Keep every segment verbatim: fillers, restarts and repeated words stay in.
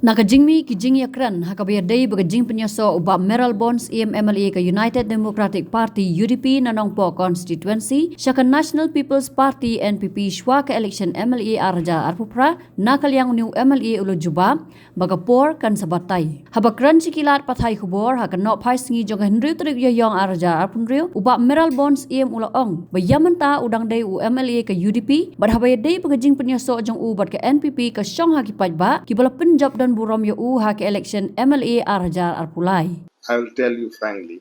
Na ka jingmih ki jingïakren ha kaba ïadei bad ka jingpynïasoh u Bah Mayralborn Syiem M L A ka United Democratic Party U D P na Nongpoh Constituency sha ka National People's Party N P P shwa ka election M L A ar hajar arphew phra, na ka liang une u M L A u la jubab ba ka por kan sa batai. Haba kren sha ki lad pathai khubor ha ka nohphai sngi jong ka hynriew tarik Ïaïong ar hajar arphew hynriew, u Bah Mayralborn Syiem u la ong ba ïa mynta u dang dei u M L A ka U D P, bad haba ïadei bad ka jingpynïasoh jong u bad ka N P P ka shong ha ki paidbah kiba la pynjop don burom ïa u ha ka election M L A ar hajar arphew lai. I will tell you frankly,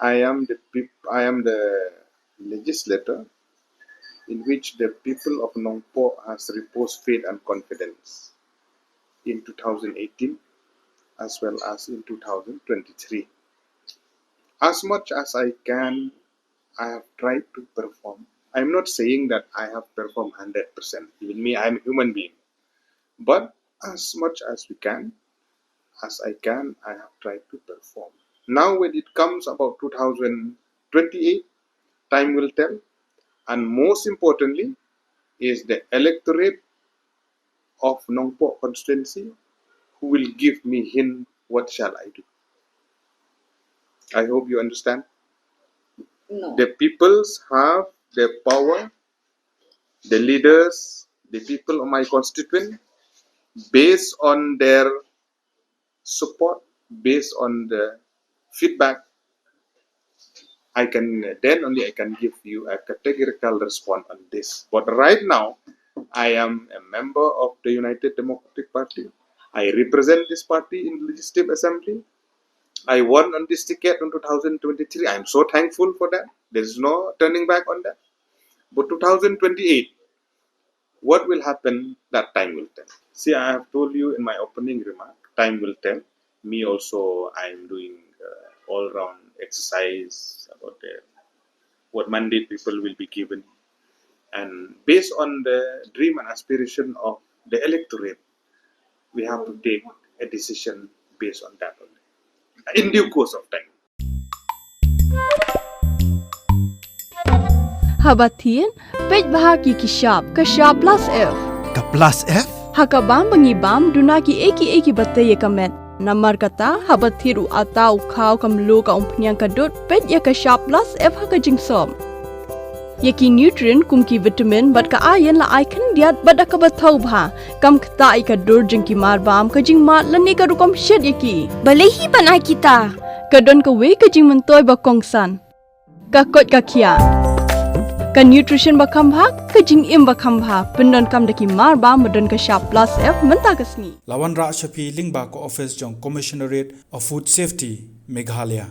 I am the peop- I am the legislator in which the people of Nongpoh has reposed faith and confidence in two thousand eighteen as well as in two thousand twenty-three. As much as I can, I have tried to perform. I'm not saying that I have performed hundred percent. Even me, I'm a human being. But as much as we can, as I can, I have tried to perform. Now, when it comes about two thousand twenty-eight, time will tell. And most importantly, is the electorate of Nongpoh constituency who will give me hint what shall I do. I hope you understand. No. The peoples have the power, the leaders, the people of my constituent, based on their support, based on the feedback, I can then only I can give you a categorical response on this. But right now, I am a member of the United Democratic Party. I represent this party in the Legislative Assembly. I won on this ticket in two thousand twenty-three. I'm so thankful for that. There's no turning back on that. But two thousand twenty-eight, what will happen, that time will tell. See, I have told you in my opening remark, time will tell. Me also, I am doing uh, all-round exercise about the, what mandate people will be given. And based on the dream and aspiration of the electorate, we have to take a decision based on that only, in due course of time. Haba thied, peit bha ki ki shap, ka shap plus F. Ka plus F? Ha ka bam ba ngi bam, duna ki ei ki ei kiba tei ïa ka met. Namar kata, haba thied u ata u khaw ka mluh ka umphniang ka dud, peit ïa ka shap plus F ha ka jingsop. Ïa ki nutrient kum ki vitamin bad ka iron la ai khyndiat bad da kaba thaw bha. Kam ktah ïa ka dur jong ki mar bam, ka jingmad lane ka rukom shet ïa ki. Balei hi ban ai kita? Ka don kawei ka jingmyntoi ba kongsan. Ka koit ka khiah. Ka nutrition ba kham bha, ka jingim ba kham bha. Pyndonkam da ki mar bam ba don ka shap plus F mynta ka sngi. La wanrah sha phi lyngba ka office jong Commissionerate of Food Safety, Meghalaya.